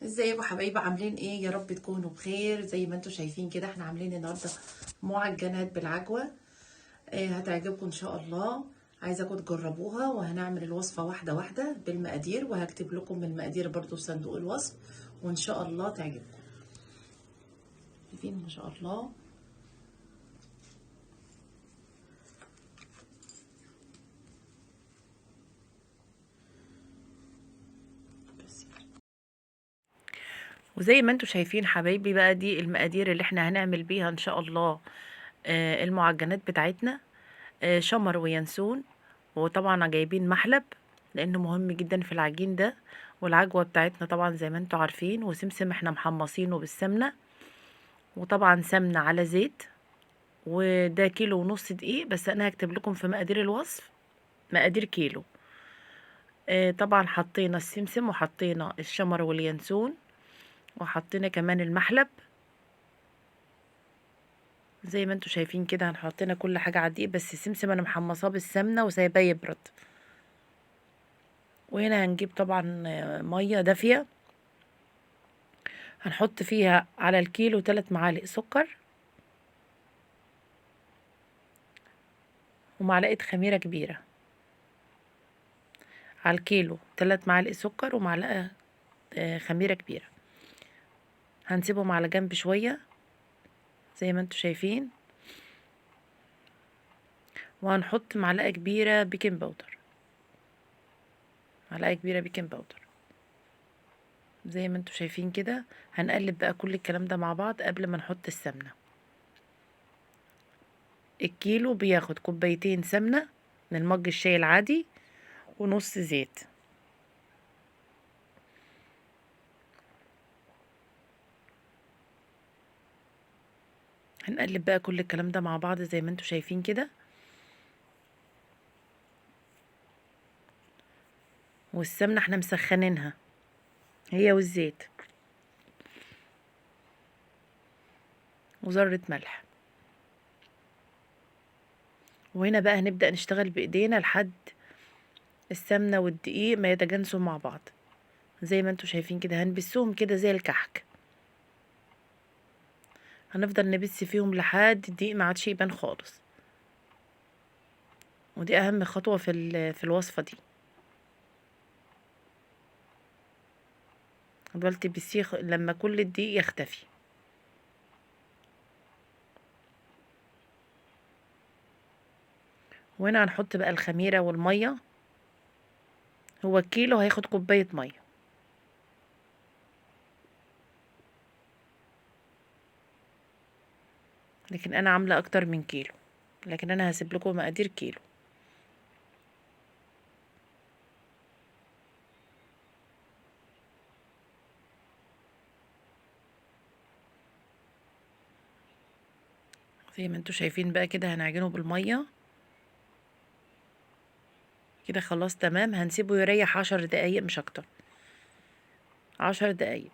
ازيكم حبايبي؟ عاملين ايه؟ يا رب تكونوا بخير. زي ما انتم شايفين كده احنا عاملين النهارده معجنات بالعجوه، هتعجبكم ان شاء الله. عايزاكم تجربوها، وهنعمل الوصفة واحدة واحدة بالمقادير، وهكتب لكم المقادير برضو في صندوق الوصف، وان شاء الله تعجبكم. شايفين ما شاء الله؟ وزي ما انتم شايفين حبايبي بقى، دي المقادير اللي احنا هنعمل بيها ان شاء الله المعجنات بتاعتنا. شمر وينسون، وطبعا جايبين محلب لانه مهم جدا في العجين ده، والعجوه بتاعتنا طبعا زي ما انتم عارفين، وسمسم احنا محمصينه بالسمنه، وطبعا سمنه على زيت. وده 1.5 كيلو دقيق، بس انا هكتب لكم في مقادير الوصف مقادير كيلو. طبعا حطينا السمسم، وحطينا الشمر واليانسون، وحطينا كمان المحلب. زي ما انتم شايفين كده هنحطينا كل حاجة على الدقيق، بس السمسم انا محمصاه بالسمنه وسايباه يبرد. وهنا هنجيب طبعا مية دافيه، هنحط فيها على الكيلو 3 معالق سكر، ومعلقة خميره كبيرة. على الكيلو 3 معالق سكر ومعلقة خميره كبيرة. هنسيبهم على جنب شوية زي ما انتم شايفين. وهنحط معلقه كبيرة baking powder، معلقه كبيرة baking powder زي ما انتم شايفين كده. هنقلب بقى كل الكلام ده مع بعض قبل ما نحط السمنة. الكيلو بياخد 2 كوباية سمنه من مج الشاي العادي، ونص زيت. هنقلب بقى كل الكلام ده مع بعض زي ما انتم شايفين كده. والسمنه احنا مسخنينها هي والزيت، وذره ملح. وهنا بقى هنبدأ نشتغل بايدينا لحد السمنة والدقيق ما يتجانسوا مع بعض. زي ما انتم شايفين كده هنبسهم كده زي الكحك، هنفضل نبس فيهم لحد الدقيق ما عادش يبان خالص. ودي اهم خطوة في الوصفة دي. هتفضل تبسيه لما كل الدقيق يختفي. وهنا هنحط بقى الخميره والمية. هو الكيلو هياخد كوباية مية. لكن انا عامله اكتر من كيلو، لكن انا هسيب لكم مقادير كيلو. زي ما انتوا شايفين بقى كده هنعجنه بالمية كده. خلاص تمام. هنسيبه يريح 10 دقايق مش اكتر، 10 دقايق.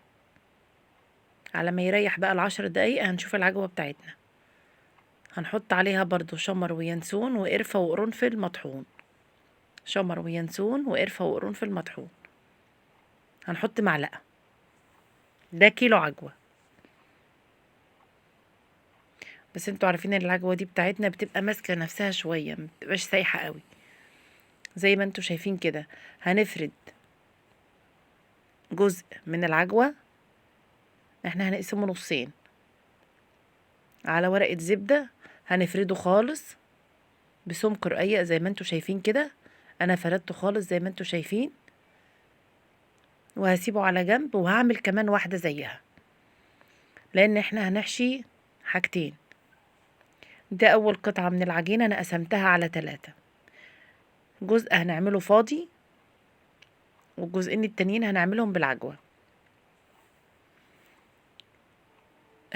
على ما يريح بقى 10 دقايق هنشوف العجوه بتاعتنا. هنحط عليها برضو شمر وينسون وقرفة وقرنفل مطحون، شمر وينسون وقرفة وقرنفل مطحون. هنحط معلقة. ده كيلو عجوة، بس انتوا عارفين ان العجوة دي بتاعتنا بتبقى ماسكة نفسها شوية، ما بتبقاش سايحة قوي. زي ما انتوا شايفين كده هنفرد جزء من العجوة، احنا هنقسمه نصين على ورقة زبدة. هنفرده خالص بسمك رقيق زي ما انتوا شايفين كده. انا فردته خالص زي ما انتوا شايفين، وهسيبه على جنب. وهعمل كمان واحدة زيها، لان احنا هنحشي حاجتين. ده اول قطعة من العجينة انا قسمتها على 3، جزء هنعمله فاضي، والجزئين التانيين هنعملهم بالعجوة.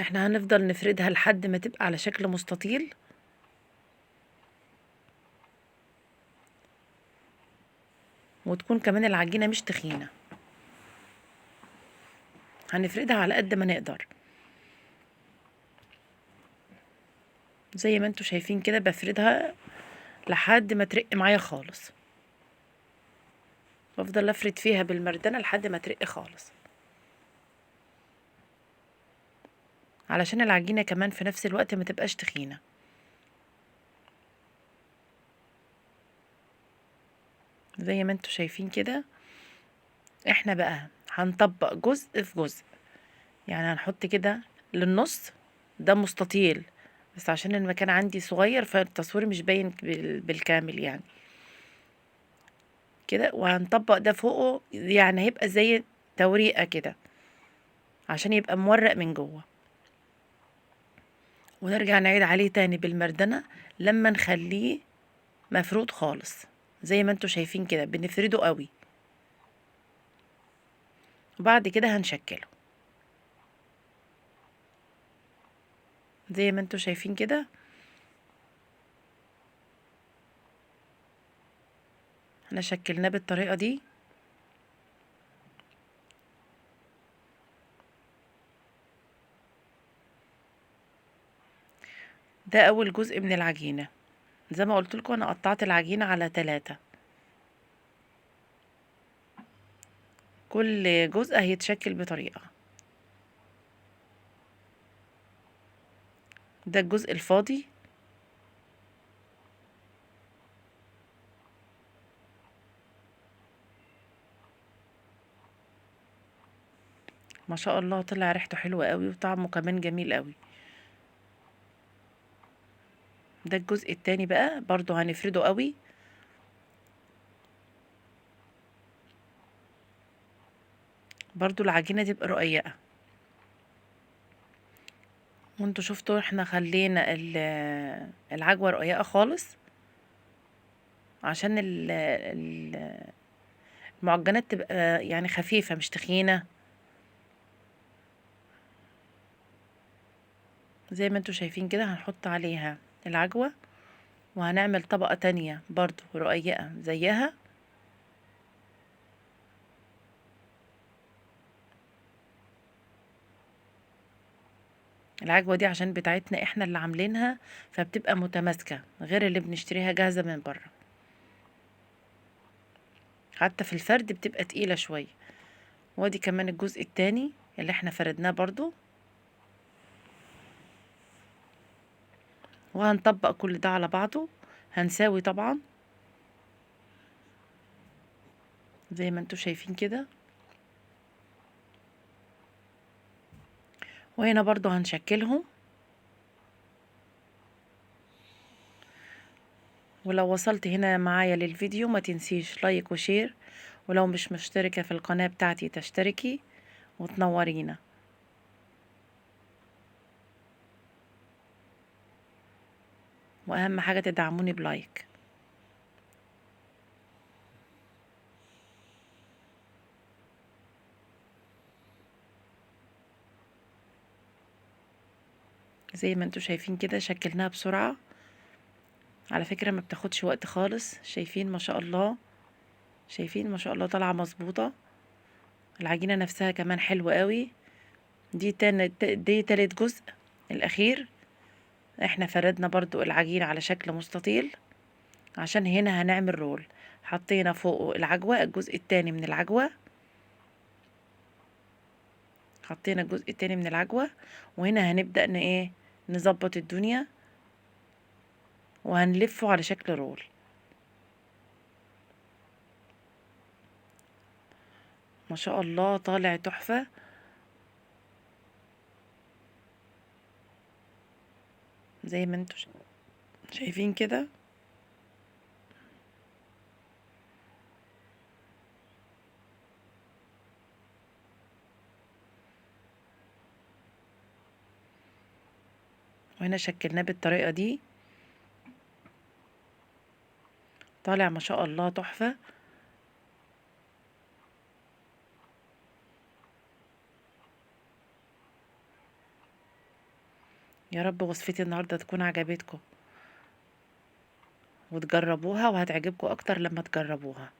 احنا هنفضل نفردها لحد ما تبقى على شكل مستطيل. وتكون كمان العجينة مش تخينة. هنفردها على قد ما نقدر زي ما انتوا شايفين كده. بفردها لحد ما ترق معايا خالص، بفضل افرد فيها بالمردنة لحد ما ترق خالص. علشان العجينة كمان في نفس الوقت ما تبقاش تخينة. زي ما انتوا شايفين كده احنا بقى هنطبق جزء في جزء، يعني هنحط كده للنص، ده مستطيل بس عشان المكان عندي صغير فالتصوير مش باين بالكامل يعني كده. وهنطبق ده فوقه، يعني هيبقى زي توريقة كده عشان يبقى مورق من جوه. ونرجع نعيد عليه تاني بالمردنة لما نخليه مفرود خالص زي ما انتوا شايفين كده، بنفرده قوي. وبعد كده هنشكله زي ما انتوا شايفين كده. احنا شكلناه بالطريقة دي. ده اول جزء من العجينة. زي ما قلت لكم انا قطعت العجينة على 3، كل جزء هيتشكل بطريقة. ده الجزء الفاضي، ما شاء الله طلع ريحته حلوة قوي وطعمه كمان جميل قوي. ده الجزء التاني بقى برضو هنفرده قوي. برضو العجينة تبقى رقيقة. وانتوا شفتوا احنا خلينا العجوة رقيقة خالص عشان المعجنات تبقى يعني خفيفة مش تخينة. زي ما انتوا شايفين كده هنحط عليها العجوة، وهنعمل طبقة تانية برضو رقيقة زيها. العجوة دي عشان بتاعتنا احنا اللي عاملينها فبتبقى متماسكة غير اللي بنشتريها جاهزة من بره، حتى في الفرد بتبقى تقيلة شوية. وادي كمان الجزء التاني اللي احنا فردناه برضو. وهنطبق كل ده على بعضه، هنساوي طبعا زي ما انتوا شايفين كده. وهنا برضو هنشكلهم. ولو وصلت هنا معايا للفيديو ما تنسيش like و share، ولو مش مشتركة في القناة بتاعتي تشتركي وتنورينا. واهم حاجة تدعموني ب like. زي ما انتوا شايفين كده شكلناها بسرعة، على فكرة ما بتاخدش وقت خالص. شايفين ما شاء الله، شايفين ما شاء الله طالعة مظبوطة. العجينة نفسها كمان حلوة قوي. دي تالت جزء الأخير. احنا فردنا برضو العجينة على شكل مستطيل عشان هنا هنعمل رول. حطينا فوقه العجوة، الجزء التاني من العجوة، حطينا الجزء التاني من العجوة. وهنا هنبدأ ايه نظبط الدنيا وهنلفه على شكل رول. ما شاء الله طالع تحفة. زي ما انتوا شايفين كده. وهنا شكلناه بالطريقة دي، طالع ما شاء الله تحفة. يا رب وصفتي النهاردة تكون عجبتكم وتجربوها، وهتعجبكم اكتر لما تجربوها.